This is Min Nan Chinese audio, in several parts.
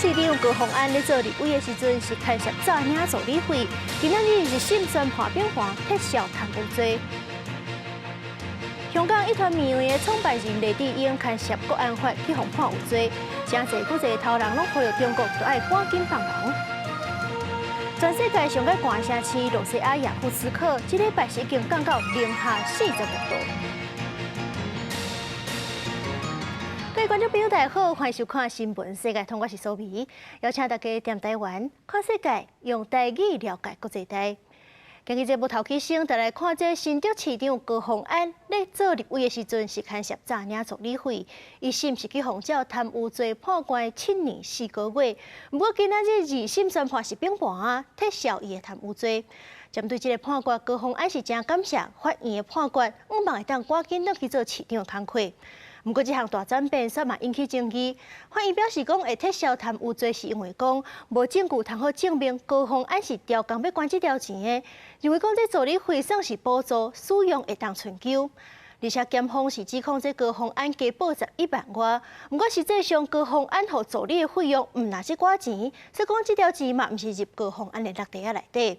市長高虹安咧做立委的時陣是牽涉詐領助理費，今仔日二審宣判並判撤銷貪污罪。香港一團麵的創辦人黎智英牽涉國安法去予判有罪，誠濟國際頭人攏呼籲中國都愛趕緊放人。全世界上較寒城市羅西亞雅庫茨克，這禮拜是已經降到零下46度。各位觀眾朋友，大家好，歡迎收看《新聞世界通》，我是蘇美，邀請大家踮台灣看世界，用台語了解國際大。今日節目頭起先，就來看這新竹市長高虹安咧做立委的時陣是牽涉詐領助理費，一審是去予照貪污罪判關7年4個月。毋過今仔日二審宣判是並判啊，撤銷伊的貪污罪。針對這个判決，高虹安是誠感謝法院的判決，向望會當趕緊轉去做市長的工課。毋過這項大轉變，煞嘛引起爭議。法院表示講會撤銷貪污罪，是因為講無證據通好證明高虹安是調工欲捐這條錢的，認為講這助理費算是補助，使用會當春究。而且檢方是指控這高虹安加報11萬外，毋過實際上高虹安予助理的費用毋若這寡錢，所以講這條錢嘛毋是入高虹安的橐袋仔內底。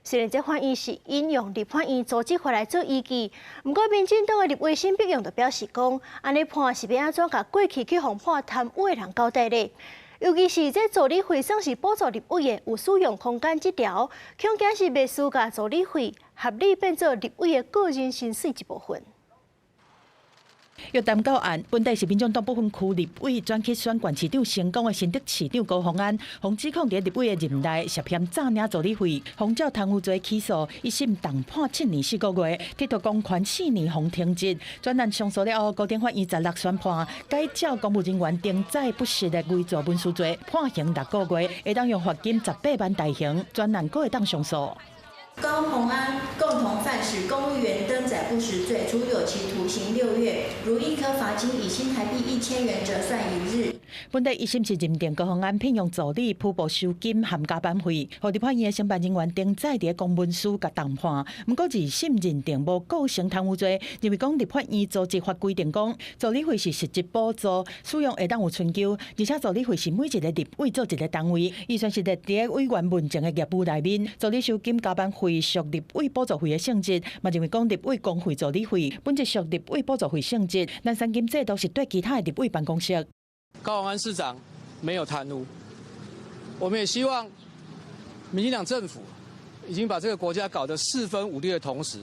雖然這法院是引用立法院組織法來做依據，毋過民進黨的立委沈碧榮就表示講，按呢判是欲按怎共過去去予判貪污的人交代咧？尤其是這助理費算是補助立委的，有使用空間這條，恐驚是袂輸共助理費合理變做立委的個人薪水一部分。約談到案，本底是民眾黨不分區立委轉去選縣市長成功的新竹市長高虹安，予指控佇立委的任內涉嫌詐領助理費，予照貪污罪起訴，一審重判7年4個月，剝奪公權4年予停職。專案上訴了後，高等法院十六宣判，改照公務人員登載不實的偽造文書罪，判刑6個月，會當用罰金18萬代刑。專案閣會當上訴。高虹安共同犯使公務員登載不實罪，處有期徒刑6月，如一科罰金以新台幣1000元折算一日。本底一審是認定高虹安聘用助理、虛報收金含加班費，予立法院的承辦人員登載佇公文書共重判。毋過二審認定無構成貪污罪，認為講立法院組織法規定講助理費是實質補助，使用會當有春究，而且助理費是每一个立委做一个單位，預算是佇佇委員問政的業務內面，助理收金加班費屬立委補助費的性質，嘛認為講立委公費助理費本質屬立委補助費性質，咱三金制度是對其他的立委辦公室。高虹安市長沒有貪污，我們也希望民進黨政府已經把這個國家搞得四分五裂的同時，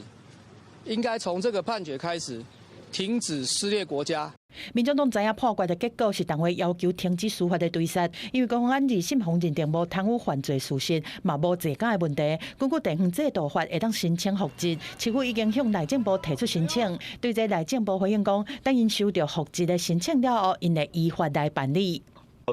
應該從這個判決開始停止撕裂國家。民眾黨知影判決的結果是黨會要求停止司法的對策，因為高虹安二審予認定無貪污犯罪事實，嘛無坐監的問題。根據地方制度法，會當申請復職，市府已經向內政部提出申請。對這內政部回應講，等𪜶收著復職的申請了後，𪜶會依法來辦理。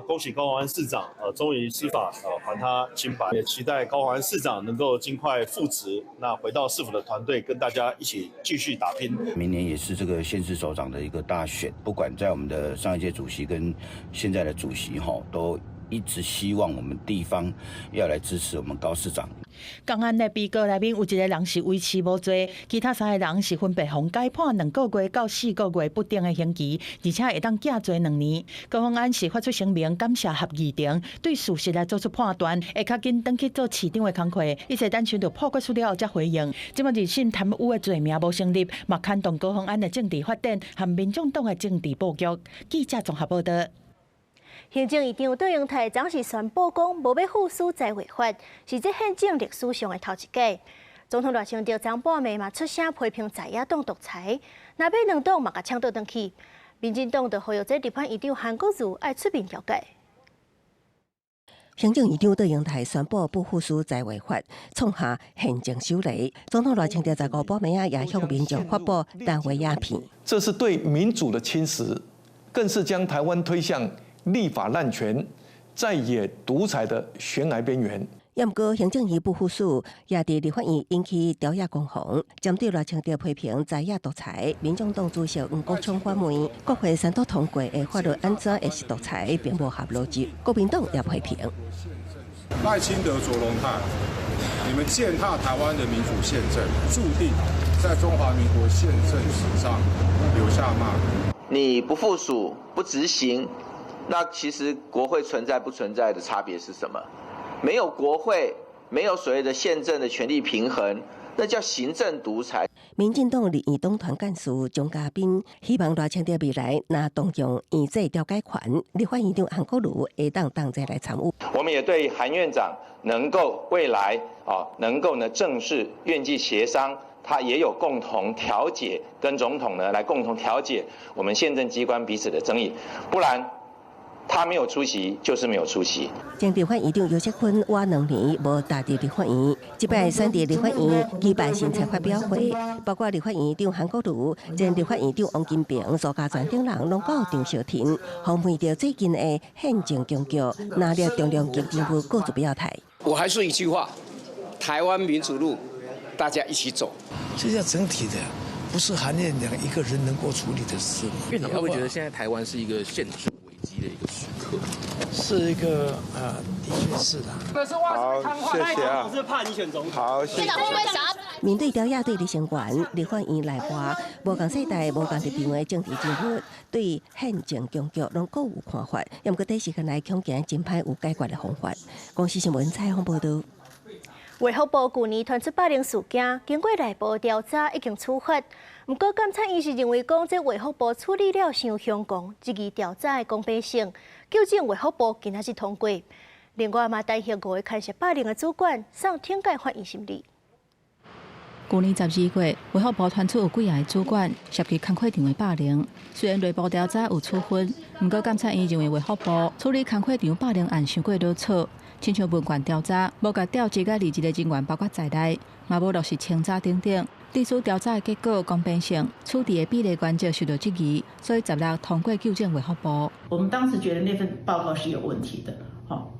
恭喜高虹安市長，終於司法還他清白，也期待高虹安市長能夠盡快復職，那回到市府的團隊跟大家一起繼續打拼。明年也是這個縣市首長的一個大選，不管在我們的上一屆主席跟現在的主席哈，都一直希望我們地方要來支持我們高市長。共案的被告內面有一個人是維持無罪，其他三个人是分別予改判2個月到4個月不等的刑期，而且會當減罪2年。高虹安是發出聲明感謝合議庭對事實來做出判斷，會較緊轉去做市長的工課。伊說等收著判決書了後才回應。這擺二審貪污的罪名無成立，嘛牽動高虹安的政治發展和民眾黨的政治布局。記者綜合報道。行政院長卓榮泰昨是宣布講，無欲副署在位法，是這憲政歷史上的頭一擺。總統賴清德昨半暝嘛出聲批評在野黨獨裁，藍白兩黨嘛共嗆倒轉去。民進黨就呼籲這立法院長韓國瑜愛出面調解。行政院長卓榮泰宣布不副署在位法，創下憲政首例。總統賴清德十五晡暝仔也向民眾發布談話影片。這是對民主的侵蝕，更是將台灣推向立法濫權、在野獨裁的懸崖邊緣。毋過行政院不副署也佇立法院引起朝野攻防，針對賴清德批評在野獨裁，民眾黨主席黃國昌反問：國會三讀通過的法律按怎會是獨裁，並無合邏輯。國民黨也批評賴清德、卓榮泰，你們踐踏台灣的民主憲政，注定在中華民國憲政史上留下罵名。你不副署、不執行，那其實國會存在不存在的差別是什麼？沒有國會，沒有所謂的憲政的權力平衡，那叫行政獨裁。民進黨立院黨團幹事鍾嘉賓希望賴清德未來若動用院際調解權，立法院長韓國瑜會當同齊來參與。我們也對韓院長能夠未來啊，能夠呢正式院際協商，他也有共同調解，跟總統呢來共同調解我們憲政機關彼此的爭議，不然，他沒有出席，就是沒有出席。前立法院長游錫堃倚2年無踏入立法院，這擺選佇立法院舉辦新冊發表會，包括立法院長韓國瑜、前立法院長王金平、蘇嘉全等人攏到場相挺，訪問著最近的憲政僵局，拿了重量級人物各自表態。我還是一句話，台灣民主路，大家一起走。這是整體的，不是韓院長一個人能夠處理的事。院長會不會覺得現在台灣是一個憲制危機的一個時刻？是一個的確是的。好，謝謝啊。是怕你選總統。好，謝謝。面對朝野對立成員，立法院內外無仝世代、無仝立場的政治人物，對憲政僵局攏各有看法，毋過短時間內恐驚真歹有解決的方法。公視新聞採訪報導。衛福部舊年傳出霸凌事件，經過內部調查已經處罰。毋過監察院是認為講，這衛福部處理了傷兇狂，質疑調查的公平性。究竟衛福部今仔日通過？另外嘛，彈劾五个牽涉霸凌的主管送懲戒法院審理。舊年12月，衛福部傳出有幾个主管涉及工課場的霸凌。雖然內部調查有處分，毋過監察院認為衛福部處理工課場霸凌案傷過魯莽，親像問卷調查，無共調職佮離職的人員包括在內，嘛無落實清查等等。致使調查的結果公平性、處置的比例原則受到質疑，所以16通過糾正衛福部。我們當時覺得那份報告是有問題的，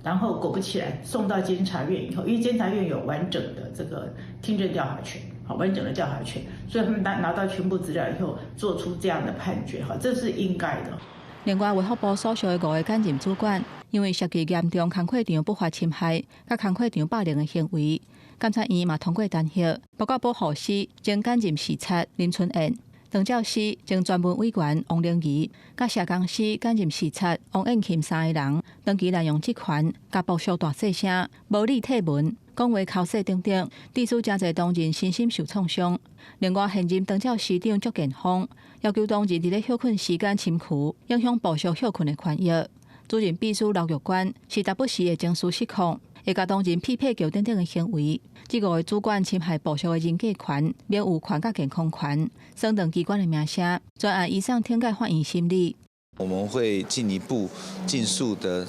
然後果不其然送到監察院以後，因為監察院有完整的這個聽證調查權，好，完整的調查權，所以他們拿到全部資料以後，做出這樣的判決，哈，這是應該的。另外，衛福部所屬的五个兼任主管，因為涉及嚴重工課場不法侵害、佮工課場霸凌的行為，監察院嘛通過彈劾，包括保護司前兼任視察林春燕、長照司前專門委員王玲儀、佮社工司兼任視察王燕琴三个人，長期濫用職權，共部屬大細聲、無理退文、講話剾洗等等，致使誠濟同仁身心受創傷。另外，現任長照司長祝建峰要求同仁佇咧歇睏時間深跍，影響部屬歇睏的權益。主任秘書劉玉娟是時不時會情緒失控，會共同仁屁屁叫等等的行為。這五个主管侵害部屬的人格權、名譽權佮健康權，損斷機關的名聲，全案移送懲戒法院審理。我們會進一步盡速的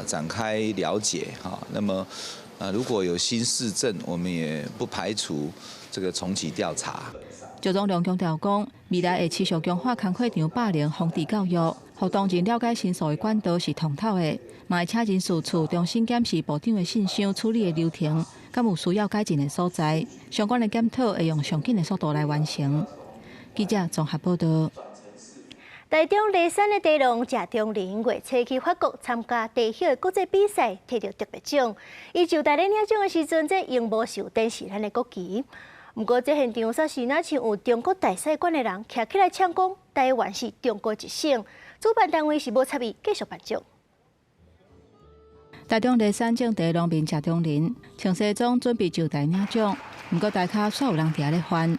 展開了解哈，那麼如果有新事證，我們也不排除這個重啟調查。趙宗龍強調講，未來會持續強化工課場霸凌防治教育，予同仁了解申訴的管道是通透的，嘛會請人事處重新檢視部長的信箱處理的流程，敢有需要改進的所在，相關的檢討會用上緊的速度來完成。記者綜合報導。台中梨山的茶農謝中林月初去法國參加茶葉的國際比賽，摕著特別獎。伊就佇咧領獎的時陣，這螢幕是有展示咱的國旗。毋過，這現場煞是若像有中國大使館的人徛起來嗆講，台灣是中國一省。主辦單位是無插伊，繼續頒獎。台中梨山種茶農民謝中林穿西裝準備上台領獎，毋過台跤煞有人佇遐咧翻。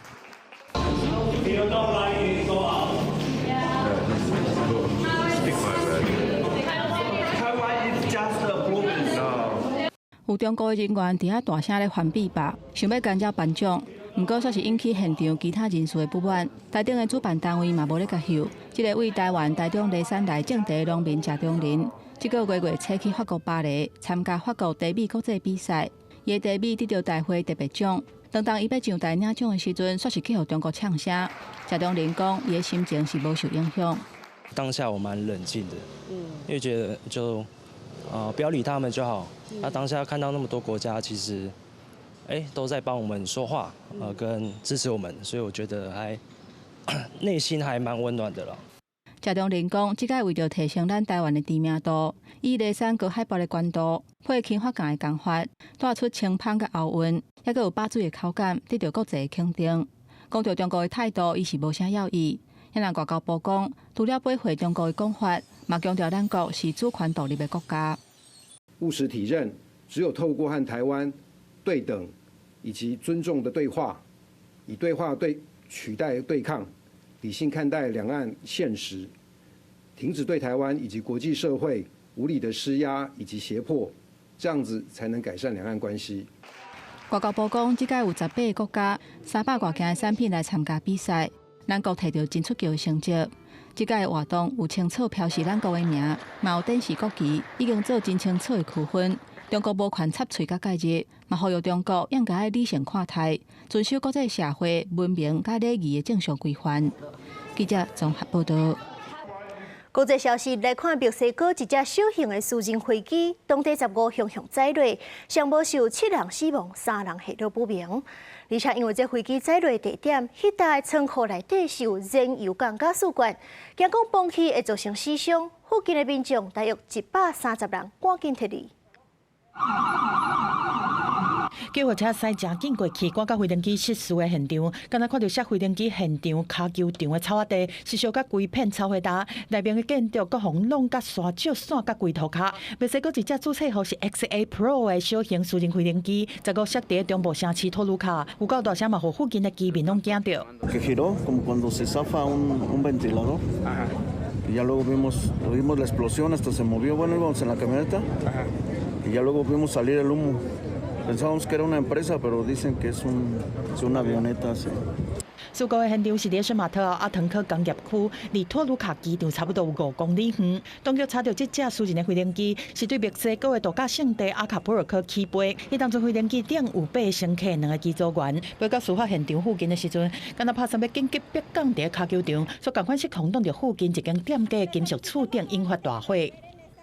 有中國的人員佇遐大聲咧翻臂吧，想欲干擾頒獎，毋過煞是引起現場其他人士的不滿。台頂的主辦單位嘛無咧共翕。這个為台灣台中梨山來種茶的農民謝中林，這个月月初去法國巴黎參加法國茶米國際比賽，伊的茶米得著大會特別獎。當伊欲上台領獎的時陣，煞是去予中國嗆聲。謝中林講，伊的心情是無受影響。當下我蠻冷靜的，因為覺得就不要理他們就好。那當下看到那麼多國家，其實，都在幫我們說話，跟支持我們，所以我覺得還內心還蠻溫暖的啦。謝中林講，這擺為著提升咱台灣的知名度，以梨山高海拔的懸度，配輕發酵的工法，帶出清芳佮厚韻，猶閣有飽水的口感，得著國際的肯定。講著中國的態度，伊是無啥要意。遐人外交部講，除了駁回中國的講法，嘛強調咱國是主權獨立的國家。務實體認，只有透過和台灣對等以及尊重的對話，以對話對取代對抗，理性看待兩岸現實，停止對台灣以及國際社會無理的施壓以及脅迫，這樣子才能改善兩岸關係。外交部講，這屆有18個國家、300外件的產品來參加比賽，咱國提著真出奇的成績。這屆活動有清楚標示咱國的名，嘛有展示國旗，已經做真清楚的區分。中國無權插喙佮介入，嘛呼籲中國應該愛理性看待，遵守國際社會文明佮禮儀的正常規範。記者綜合報道。國際消息來看，墨西哥一架小型的私人飛機，當地15向向載落，上無有七人死亡，三人下落不明。而且因為這飛機載落地點，彼搭的倉庫內底是有燃油佮瓦斯罐，驚講崩去會造成死傷。附近的民眾大約130人趕緊撤離。救護車駛誠緊過去，趕到飛行機失事的現場，敢若看著摔飛行機現場跤球場的草仔地，是燒甲規片臭火焦，內面的建築閣予弄甲沙石散甲規塗跤。墨西哥一隻註冊號是 XA Pro 的小型私人飛行機，15摔佇中部城市托盧卡，有夠大聲嘛，予附近的居民攏驚著。 Que giró como cuando se zafa un ventilador. Y ya luego vimos la explosión, hasta se movió. Bueno, íbamos en la camioneta. Y ya luego vimos salir el humo. Pensábamos que era una empresa, pero dicen que es una avioneta. Sí. 事故的現場是佇聖馬特奧阿騰科工業區，離托盧卡機場差不多有5公里遠。當局查著這架私人的飛行機是對墨西哥的度假勝地阿卡普爾科起飛。彼當陣飛行機頂有八個乘客，兩個機組員。飛到事發現場附近的時陣，敢若拍算欲緊急迫降佇跤球場，煞仝款失控擋著附近一間店家的金屬柱頂，引發大火。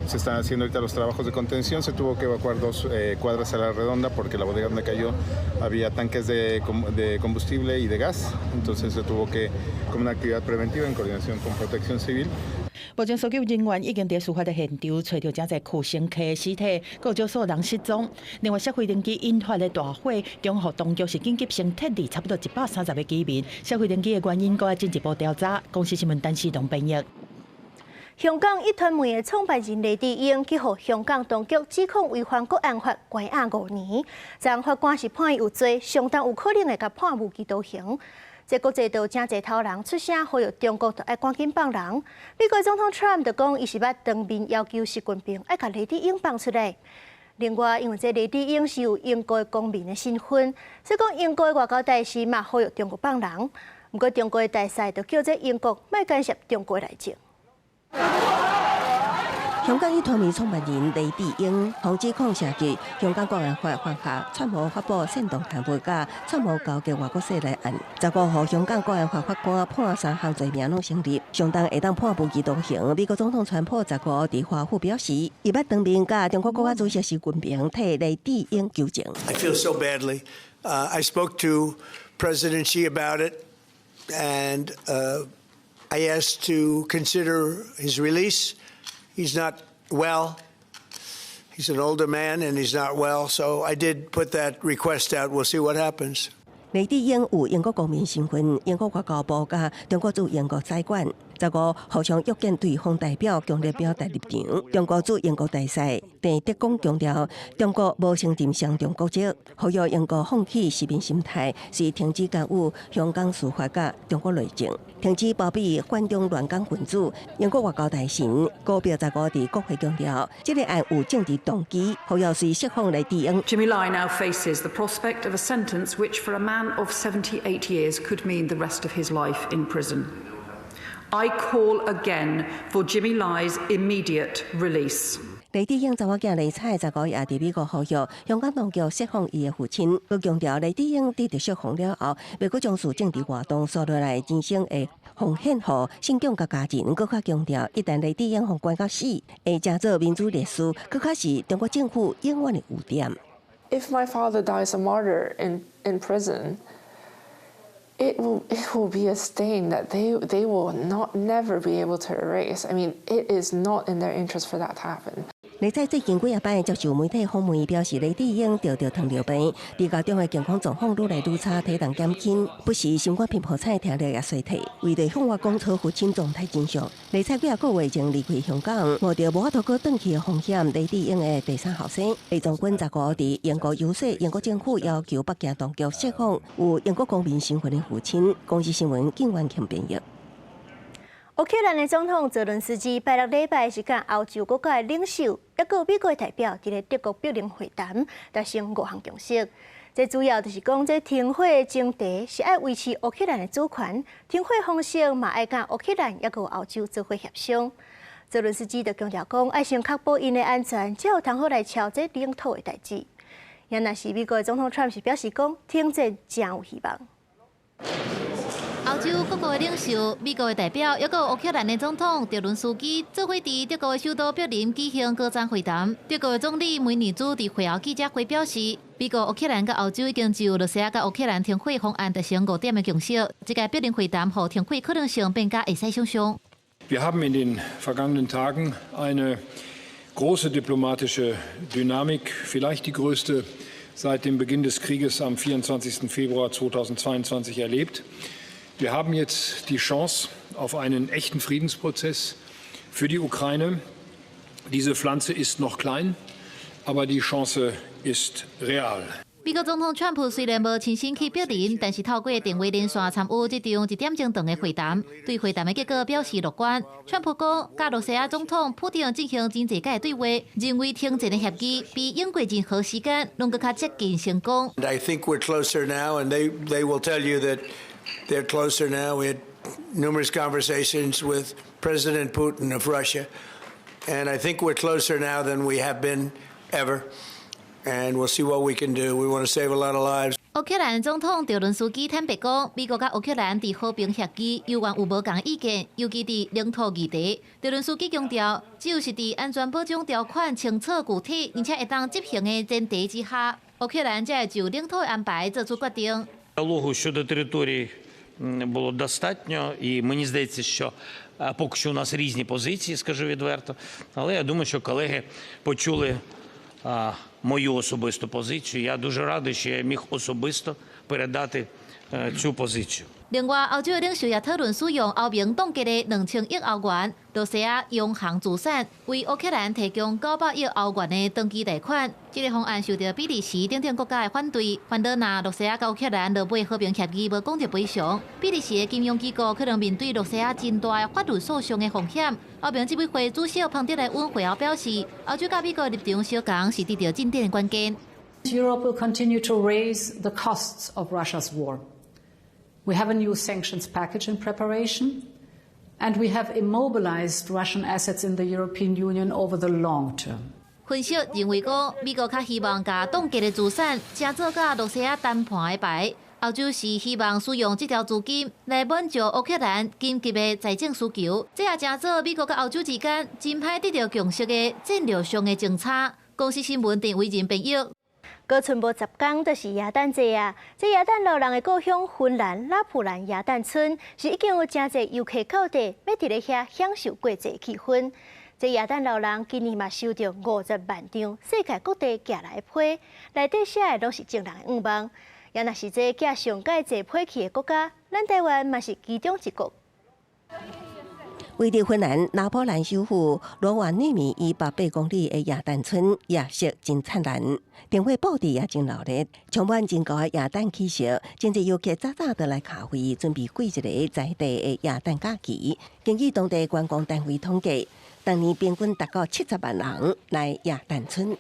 Se están haciendo ahorita los trabajos de contención, se tuvo que evacuar 2 cuadras a la redonda porque la bodega donde cayó había tanques de combustible y de gas, entonces se tuvo que, como una actividad preventiva en coordinación con Protección Civil. 目前搜救人員已經佇事發的現場揣著誠濟舊乘客的屍體，閣有少數人失蹤。另外，摔飛行機引發的大火，中予當局是緊急先撤離差不多130個居民。摔飛行機的原因，閣愛進一步調查。公視新聞陳世龍編譯。香港壹傳媒的創辦人黎智英去予香港當局指控違反國安法，關押5年。昨昏法官是判伊有罪，相當有可能會共判無期徒刑。這國際都有誠濟頭人出聲，呼籲中國著愛趕緊放人。美國總統 Trump 就講，伊是捌當面要求習近平愛共黎智英放出來。另外，因為這黎智英是有英國公民的身份，所以講英國外交大使嘛呼籲中國放人。毋過中國的大使就叫這英國莫干涉中國內政。香港壹傳媒創辦人黎智英，予指控涉及香港國安法犯下串謀發布煽動刊物佮串謀勾結外國勢力案，15予香港國安法法官判三項罪名攏成立，上重會當判無期徒刑。美國總統川普15佇華府表示，伊捌當面佮中國國家主席習近平替黎智英求情。 I feel so badly. I spoke to President Xi about it, and I asked to consider his release. He's not well. He's an older man and he's not well. So I did put that request out. We'll see what happens. 黎智英有英國公民身份，英國外交部佮中國駐英國使館，15互相約見對方代表，強烈表達立場。中國駐英國大使鄭德江強調，中國無承認雙重國籍，呼籲英國放棄殖民心態，是停止干預香港司法佮中國內政，停止包庇反中亂港分子。英國外交大臣高別15佇國會強調，這個案有政治動機，呼籲隨釋放黎智英。 Jimmy Lai now faces the prospect of a sentence which, for a man of 78 years, could mean the rest of his life in prison. I call again for Jimmy Lai's immediate release. 黎智英查某囝黎彩15也佇美國呼籲香港當局釋放伊的父親，閣強調黎智英得著釋放了後，袂閣從事政治活動，紲落來人生會奉獻予信仰佮家人。閣較強調，一旦黎智英予關到死，會成做民主歷史，閣較是中國政府永遠的污點。 If my father dies a martyr in prison, it will be a stain that they will not never be able to erase. I mean, it is not in their interest for that to happen. 黎采最近幾仔擺接受媒體訪問，表示黎智英得著糖尿病，治療中的健康狀況愈來愈差，體能減輕，不時心肝脾破產，聽力也衰退。為著向外講出父親狀態真相，黎采幾仔個月前離開香港，冒著無法度閣轉去的風險。黎智英的第三後生黎忠軍15佇英國遊說英國政府要求北京當局釋放有英國公民身份的父親。公視新聞警員強編譯。烏克蘭的總統澤倫斯基拜六禮拜是佮歐洲國家的領袖，抑閣美國代表佇咧德國柏林會談，達成五項共識。這主要就是講，這停火的前提是愛維持烏克蘭的主權，停火方式嘛愛佮烏克蘭抑閣歐洲做伙協商。澤倫斯基就強調講，愛先確保𪜶的安全，才有通好來敲這領土的代誌。也若是美國的總統川普是表示講，停戰誠有希望。歐洲各國的領袖、美國的代表，抑閣烏克蘭的總統澤倫斯基，做伙佇德國的首都柏林舉行高層會談。德國的總理梅爾茲佇會後記者會表示，美國、烏克蘭佮歐洲已經就羅西亞佮烏克蘭停火方案達成五點的共識。這個柏林會談予停火可能性變較會使想像。 Wir haben in den vergangenen Tagen eine große diplomatische Dynamik, vielleicht die größte seit dem Beginn des Krieges am 24. Februar 2022 erlebt. Wir haben jetzt die Chance auf einen echten Friedensprozess für die Ukraine. Diese Pflanze ist noch klein, aber die Chance ist real. 美國總統川普雖然無親身去柏林，但是透過電話連線參與這場一點鐘長的會談，對會談的結果表示樂觀。川普講，佮羅西亞總統普丁進行真濟擺對話，認為停戰的協議比用過任何時間攏閣較接近成功。 I think we're closer now, and they will tell you that they're closer now. We had numerous conversations with President Putin of Russia, and I think we're closer now than we have been ever. And we'll see what we can do. We want to save a lot of lives. 烏克蘭總統澤倫斯基坦白講，美國佮烏克蘭佇和平協議猶原有無仝意見，尤其佇領土議題。澤倫斯基強調，只有是佇安全保障條款清楚具體，而且會當執行的前提之下，烏克蘭才會就領土的安排做出決定。 Діалогу щодо територій було достатньо, і мені здається, що поки що у нас різні позиції, скажу відверто. Але я думаю, що колеги почули мою особисту позицію. Я дуже радий, що я міг особисто передати цю позицію. 另外，歐洲的領袖也討論使用歐盟凍結的2000億歐元，羅西亞央行資產，為烏克蘭提供900億歐元的長期貸款。這個方案受到比利時等等國家的反對，煩惱若羅西亞佮烏克蘭落尾和平協議無講著賠償，比利時的金融機構可能面對羅西亞真大的法律訴訟的風險。歐盟執委會主席龐德萊恩會後表示，歐洲佮美國立場相仝是得著進展的關鍵。 Europe will continue to raise the costs of Russia's war. We have a new sanctions package in preparation, and we have immobilized Russian assets in the European Union over the long term. 分析認為講，美國較希望共凍結的資產，成做佮羅西亞談判的牌。歐洲是希望使用這條資金來滿足烏克蘭緊急的財政需求，這也成做美國佮歐洲之間真歹得著共識的戰略上的爭差。公視新聞鄭惟仁編譯。閣賰無10工就是耶誕節啊！這耶誕老人的故鄉芬蘭拉普蘭耶誕村，是已經有誠濟遊客到地，欲佇咧遐享受過節氣氛。這耶誕老人今年嘛收著50萬張世界各地寄來的批，內底寫的攏是眾人的願望。也若是這寄上蓋濟批去的國家，咱台灣嘛是其中一國。位佇芬蘭拉普蘭首府羅瓦涅米以北8公里的耶誕村，夜色真燦爛，燈火布置也真熱鬧，充滿真厚的耶誕氣息。真濟遊客早早就來卡位，準備過一个在地的耶誕假期。根據當地觀光單位統計，當年平均達到70萬人來耶誕村。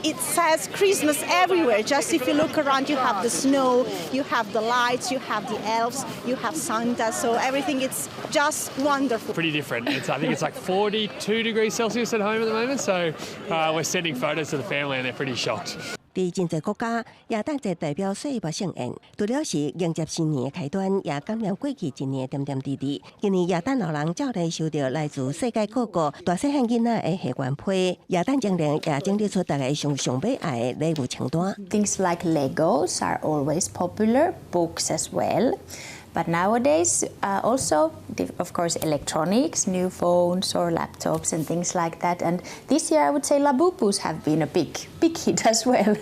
It says Christmas everywhere. Just if you look around, you have the snow, you have the lights, you have the elves, you have Santa. So everything is just wonderful. Pretty different. I think it's like 42 degrees Celsius at home at the moment. So we're sending photos to the family and they're pretty shocked. 佇真濟國家，耶誕節代表歲末盛宴，除了是迎接新年的開端，也感染過去一年的點點滴滴。今年耶誕老人照例收著來自世界各國大細漢囡仔的賀願批，耶誕精靈也整理出大家上上欲愛的禮物清單。 Things like Legos are always popular, books as well. But nowadays, also, of course, electronics, new phones or laptops and things like that. And this year, I would say Labubus have been a big, big hit as well.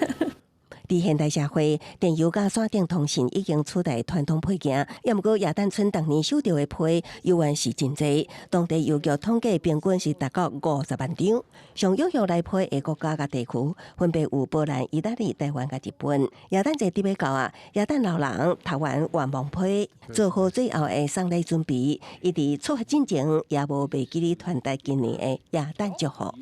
佇現代社會，電郵佮線頂通訊已經取代傳統批件，也毋過耶誕村逐年收著的批猶原是真濟。當地郵局統計平均是達到50萬張。上踴躍來批的國家佮地區，分別有波蘭、意大利、台灣佮日本。耶誕節佇欲到啊，耶誕老人讀完願望批，做好最後的送禮準備。伊佇出發進前，也無袂記得傳達今年的耶誕祝福。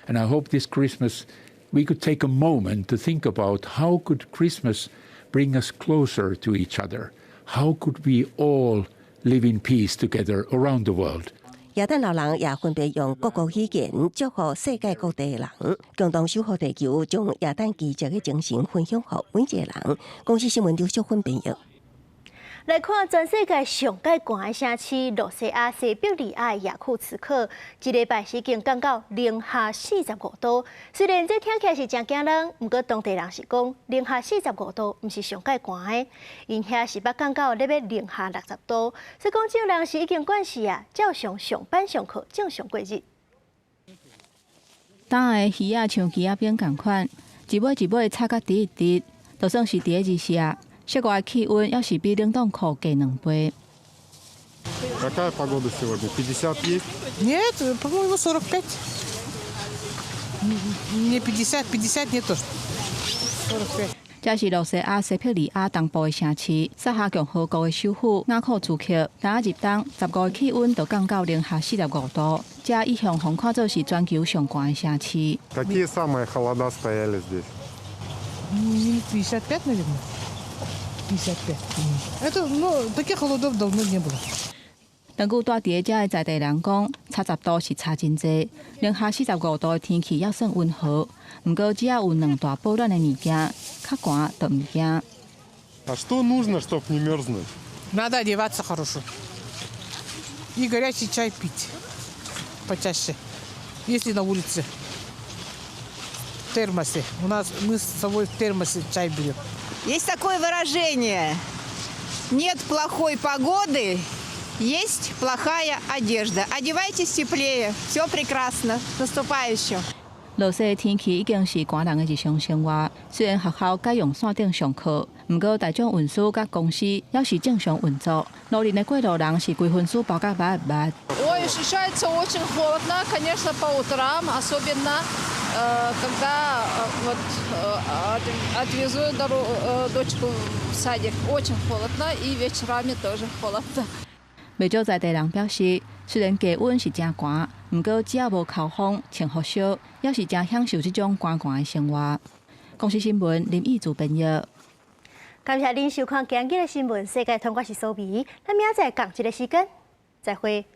And I hope this Christmas we could take a moment to think about how could Christmas bring us closer to each other? How could we all live in peace together around the world? 耶誕老人也分別用各國語言祝福世界各地的人，共同守護地球，將耶誕奇蹟的精神分享予每一個人。公視新聞劉淑芬編譯。來看全世界上蓋寒的城市，羅西亞西伯利亞的雅庫茨克，這禮拜已經降到零下45度。雖然這聽起來是誠驚人，毋過當地人是講零下四十五度毋是上蓋寒的，𪜶遐是捌降到咧欲零下60度。所以講這人是已經慣勢啊，照常上班上課，正常過日。凍的魚仔像枝仔餅仝款，一尾一尾插甲直直直，就算是佇咧日射。室外氣溫猶是比冷凍庫低2倍。 Какая погода сегодня? 50 есть? Нет, по-моему, 45. Не 50, 50 нету. 45. 這是羅西亞西伯利亞東部的城市薩哈共和國的首府雅庫茨克。今仔入冬，15的氣溫就降到零下45度，這一向予看做是全球上寒的城市。 Какие самые холода стояли здесь? 55, наверное. 55. Это, ну, таких холодов давно не было. 根據蹛佇遮的在地人講，差10度是差真濟，零下四十五度的天氣猶算溫和。毋過只要有兩大保暖的物件，較寒就毋驚。 А что нужно, чтобы не мерзнуть? Надо одеваться хорошо. И горячий чай пить почаще, если на улице. В термосе. У нас мы с собой в термосе чай берем. Есть такое выражение: нет плохой погоды, есть плохая одежда. Одевайтесь теплее, все прекрасно. С наступающим! 落雪的天氣已經是寒人的日常生活。雖然學校改用線頂上課，毋過大眾運輸佮公司猶是正常運作。路面的過路人是規身軀包甲密密。 Ой, ощущается очень холодно, конечно, по утрам, особенно когда вот отвезу дочку в садик. Очень холодно, и вечерами тоже холодно. 袂少在地人表示，雖然低溫是誠寒，毋過只要無口風、穿予少，猶是誠享受這種寒寒的生活。公視新聞林義祖編譯。感謝恁收看今日的新聞世界通，我是蘇美，咱明仔載仝一个時間，再會。